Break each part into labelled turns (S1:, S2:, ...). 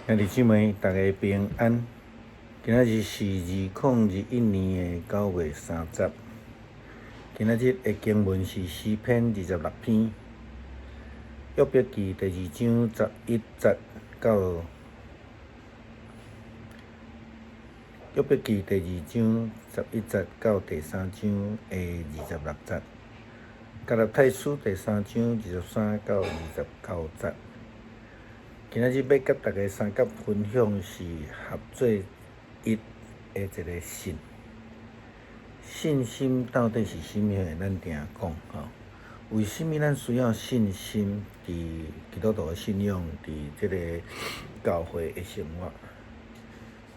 S1: 兄弟姊妹，大家平安。今仔日是2021年的9月30。今仔日的經文是詩篇26篇，約伯記第二章十一節到約伯記第二章十一節到第三章的26節，加拉太書第三章23到29節。今仔日欲佮大家相佮分享是合做一的一个信。信心到底是啥物貨？咱定講吼，為啥物咱需要信心？佇基督徒的信仰，佇這个教會的生活，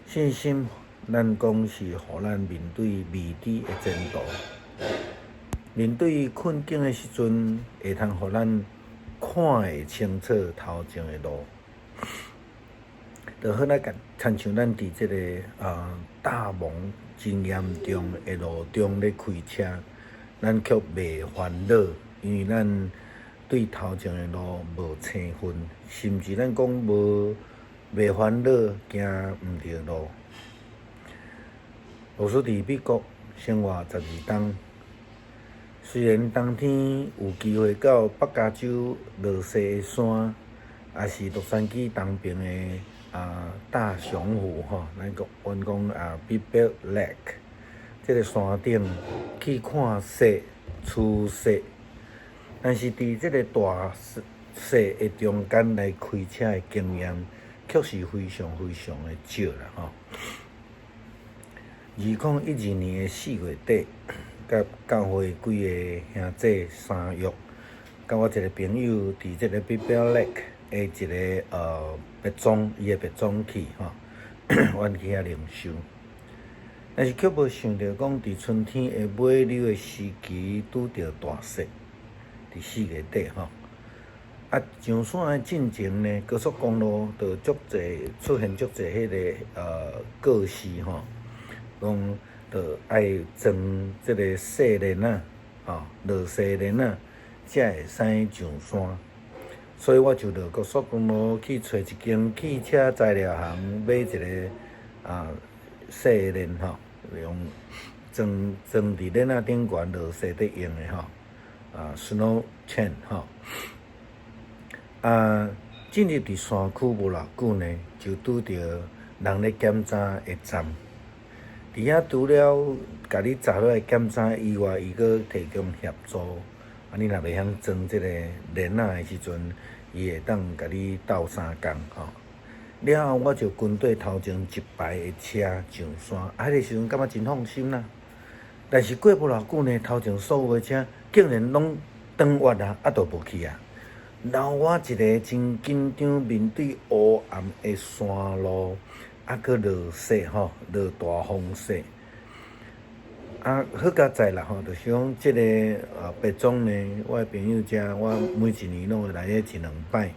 S1: 信心咱講是予咱面對未知的前途，面對困境的時陣，會通予咱看會清楚頭前的路。就好若共親像咱佇這个大霧真嚴重的路中咧開車，咱卻袂煩惱，因為咱對頭前的路無生分，甚至咱講無袂煩惱，行毋著路。牧師佇美國生活12冬，雖然冬天有機會到北加州落雪的山，抑是洛杉磯東邊的大熊湖吼，咱講阮講Big Bear Lake，這个山頂去看雪、吹雪，但是佇這个大雪的中間來開車的經驗，卻是非常非常的少啦吼。2012年的4月底，佮教會幾个兄弟相約，佮我一个朋友佇這个 Big Bear Lake 的一个別莊，伊的別莊去吼，阮去遐靈修。但是卻無想著講，佇春天的尾溜的時期拄著大雪，佇4月底吼。啊，上山的進前呢，高速公路就足濟出現足濟彼个告示吼，講就愛裝這个雪鏈仔，吼，落雪鏈仔，才會使上山。所以我就落高速公路去揣一間汽車材料行買一个雪鏈吼，用裝裝佇鏈仔頂懸落雪佇用的吼，snow chain 吼。啊，進入佇山區無偌久呢，就拄著人咧檢查的站。佇遐除了共你查落來檢查以外，伊閣提供協助。啊，你若袂曉裝這个鏈仔的時陣，伊會當共你鬥相共吼。了後我就跟綴頭前一排的車上山，啊，彼个時陣感覺真放心啦。但是過無偌久呢，頭前所有的車竟然攏轉彎啊，啊，都無去啊。留我一个真緊張，面對烏暗的山路，啊，閣落雪吼，落大風雪。啊，好佳哉啦吼，就是講這个別莊呢，我的朋友遮，我每一年攏會來彼一兩擺。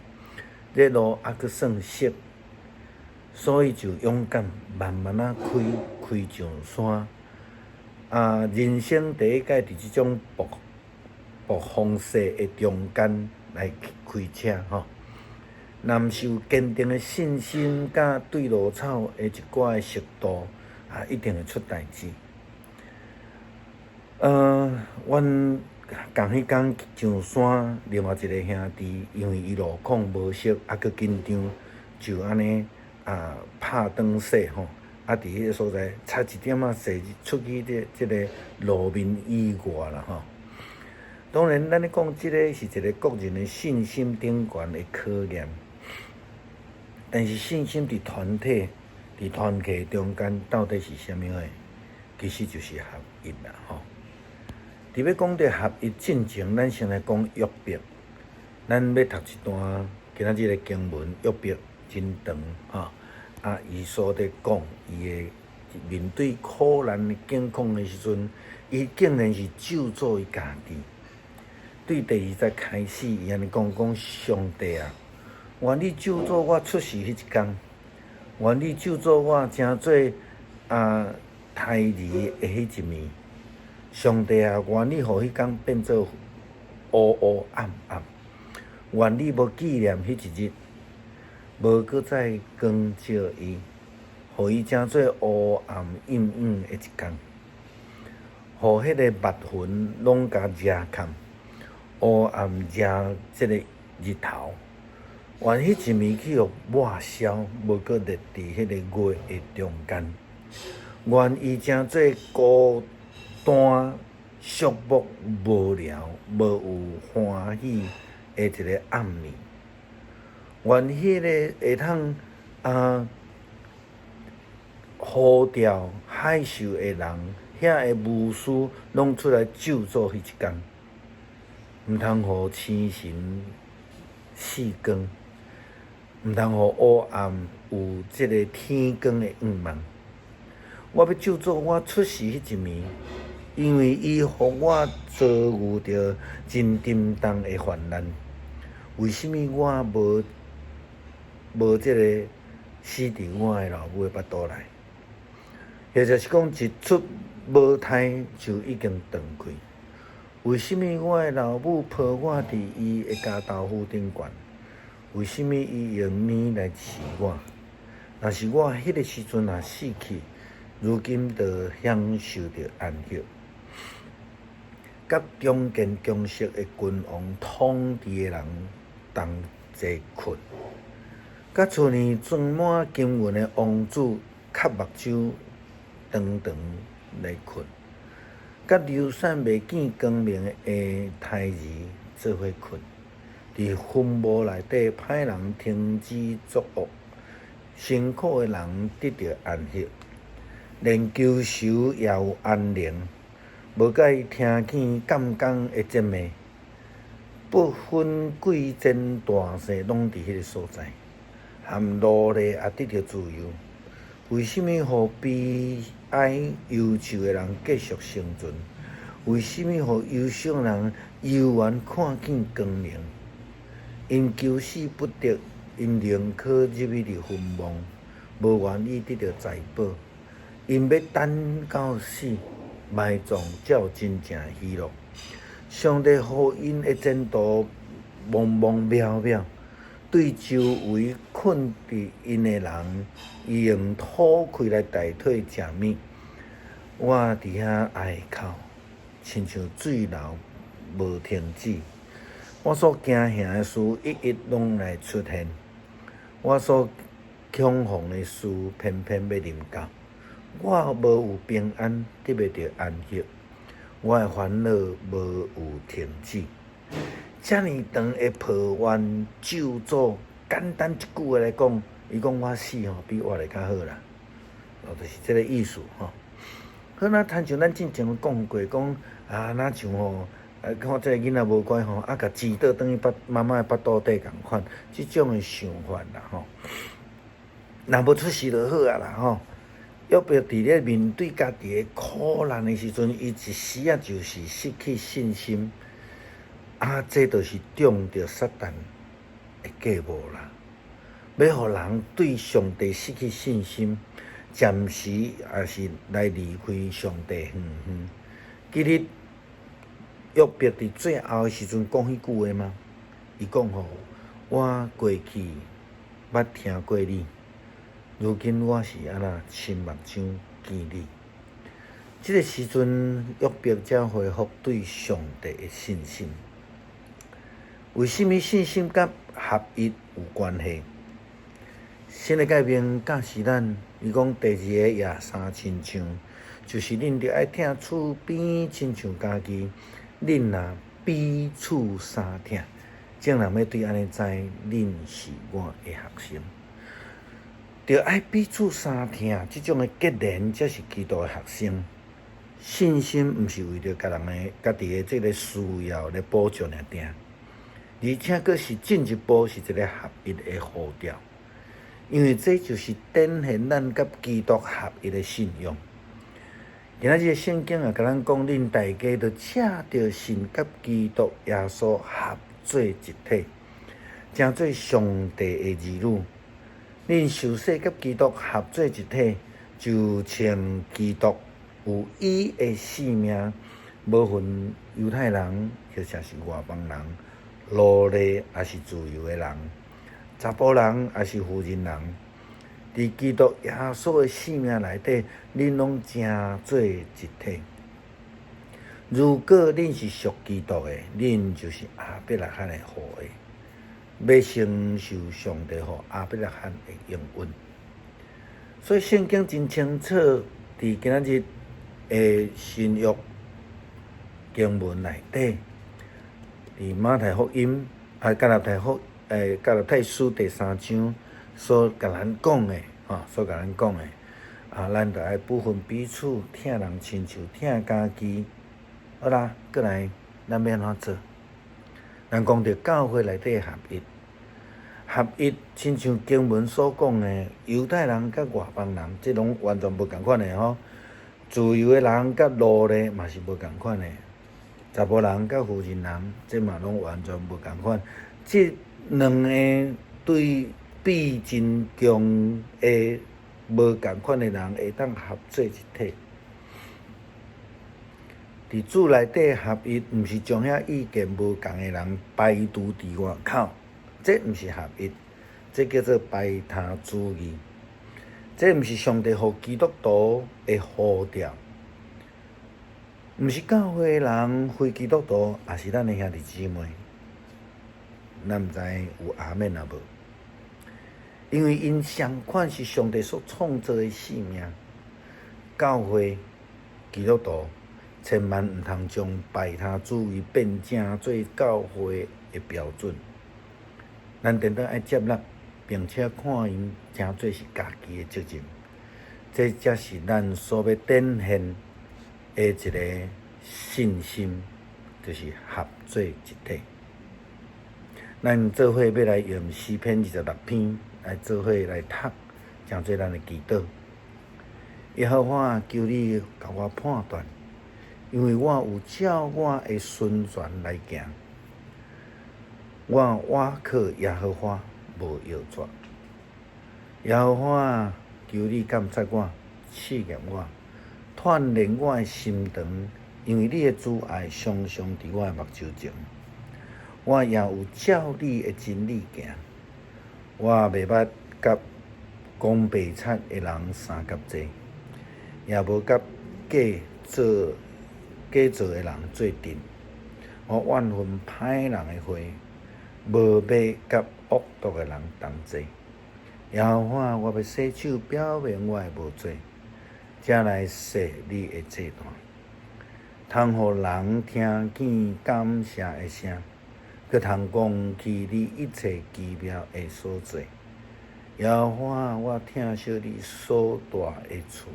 S1: 這路猶閣算熟，所以就勇敢慢慢仔開開上山。啊，人生第一擺佇這種暴暴風雪的中間來開車吼，若毋是有堅定的信心，佮對路草的一寡的熟度，啊，一定會出代誌。阮仝彼工上山，另外一个兄弟，因為伊路況無熟，猶閣緊張，就按呢拍轉雪吼，啊，佇彼个所在差一點仔踅出去這這个路面以外啦吼。當然，咱咧講這个是一个個人的信心頂懸的考驗，但是信心佇團體、佇團契中間到底是啥物貨？其實就是合一啦吼。佇欲講著合一進前，咱先來講約伯。咱欲讀一段今仔日的經文，約伯真長吼。啊，伊所佇講伊的面對苦難的境況的時陣，伊竟然是咒詛伊家己。對第二節開始，伊按呢講講上帝啊，願你咒詛我出世彼一工，願你咒詛我成做胎兒的彼一暝。上帝啊，願你予彼工變做烏烏暗暗，願你無紀念彼一日，無閣再光照伊，予伊成做烏暗陰影的一工，予彼个密雲攏共遮蓋，烏暗遮這個日頭。願彼一暝去予抹消，無閣列佇彼个月的中間。願伊成做孤單、寂寞、無聊、無有歡喜的一个暗暝。願彼个會通呼召海獸的人，遐个巫師攏出來咒詛彼一工，毋通予星辰四光，毋通予烏暗有這个天光的願望。我欲咒詛我出世彼一暝，因為伊予我遭遇著真沉重的患難。為啥物我無這个死佇我的老母的腹肚內？或者是講一出母胎就已經斷開？為啥物我的老母抱我佇伊的跤豆腐頂懸？為啥物伊用奶來飼我？若是我彼个時陣若死去，如今就享受著安息。佮強健強勢的君王統治的人同齊睏，佮厝內裝滿金銀的王子磕目睭長長來睏，佮流產袂見光明的胎兒做伙睏，佇墳墓內底歹人停止作惡，辛苦的人得著安息，連憂愁也有安寧，無佮聽見監工的責罵，不分貴賤大細，攏佇彼个所在，含奴隸也得著自由。為啥物予悲哀憂愁的人繼續生存？為啥物予憂傷人猶原看見光明？𪜶求死不得，𪜶寧可入去佇墳墓，無願意得著財寶。𪜶欲等到死，埋葬才有真正喜樂。上帝予𪜶的前途茫茫渺渺，對周圍困佇𪜶的人，伊用土塊來代替食物。我佇遐哀哭，親像水流無停止。我所驚嚇的事一一攏來出現，我所恐慌的事偏偏欲臨到。我無有平安，得袂著安息，我的煩惱無有停止。遮爾長的抱怨咒詛，簡單一句話來講，伊講我死吼比活會較好啦，哦，就是這个意思吼。好，那親像咱進前有講過，講啊，若像吼，啊，看這个囡仔無乖吼，啊，共膣倒轉去腹媽媽的腹肚底仝款，這種的想法啦吼。若無出世就好啊啦吼。約伯佇咧面對家己的苦難的時陣，伊一時仔就是失去信心，啊，這就是中著撒旦的計謀啦。欲予人對上帝失去信心，暫時也是來離開上帝遠遠。記得約伯佇最後的時陣講彼句話嗎？伊講吼，我過去捌聽過你。如今我是按怎親目睭見你？這个時陣，約伯才恢復對上帝的信心。為啥物信心佮合一有關係？新的誡命教示咱，伊講第二个也相親像，就是恁著愛疼厝邊親像家己。恁若彼此相疼，眾人欲對按呢知，恁是我的學生。著愛彼此相疼，這種的結連才是基督的學生。信心毋是為著家人的家己的這个需要來保障爾定，而且閣是進一步是一个合一的呼召。因為這就是展現咱佮基督合一的信仰。今仔日的聖經也共咱講，恁大家著藉著信佮基督耶穌合做一體，成做上帝的兒女。恁受洗佮基督合做一體，就像基督有伊的性命，無分猶太人或者是外邦人，奴隸抑是自由的人，查埔人抑是婦人人，佇基督耶穌的性命內底，恁攏成做一體。如果恁是屬基督的，恁就是亞伯拉罕的後裔，欲承受上帝予亞伯拉罕的應允。所以聖經真清楚，佇今仔日的新約經文內底，佇馬太福音啊，加拉太書第三章所共咱講的，吼，所共咱講的，啊，咱著愛不分彼此，疼人親像疼家己。好啦，過來，咱欲按怎做？咱講著教會內底合一，合一，親像經文所講的，猶太人佮外邦人，這攏完全無仝款的吼。自由的人佮奴隸嘛是無仝款的，查埔人佮婦人人，這嘛攏完全無仝款。這兩個對比真強的無仝款的人，會當合做一體。佇主內底合一，毋是將遐意見無仝的人排除佇外口，這毋是合一，這叫做排他主義。這毋是上帝予基督徒的呼召，毋是教會的人，非基督徒，也是咱的兄弟姊妹。咱毋知有阿們抑無？因為𪜶相款是上帝所創造的生命，教會基督徒。千萬毋通將排他主義變成做教會的標準。咱顛倒愛接納，並且看𪜶成做是家己的責任。這才是咱所欲展現的一個信心，就是合做一體。咱做伙欲來用詩篇26篇來做伙來讀，成做咱的祈禱。耶和華，求你共我判斷。因為我有照我的順權來行，我倚靠耶和華無搖掣。耶和華，求你監察我，試驗我，鍛鍊我的心腸，因為你的慈愛常常佇我的目睭前。我也有照你的真理行，我袂捌佮講白賊的人相佮坐，也無佮假造的人做陣，我怨恨歹人的會，無欲佮惡毒的人同坐。耶和華，我欲洗手表明我的無罪，才來踅你的祭壇，通予人聽見感謝的聲，閣通講起你一切奇妙的所做。耶和華，我疼惜你所住的厝，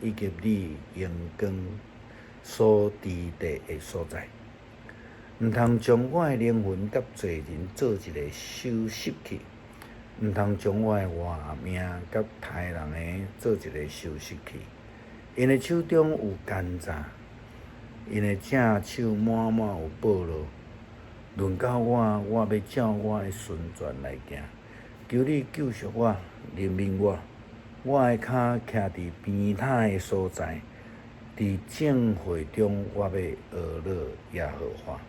S1: 以及你榮光所佇地的所在，毋通將我的靈魂佮罪人做一个收拾去，毋通將我的活命佮刣人的做一个收拾去。𪜶的手中有奸詐，𪜶的正手滿滿有暴虐。輪到我，我欲照我的順權來行。求你救贖我，憐憫我，我的跤徛佇平坦的所在。佇眾會中，我欲呵咾耶和華。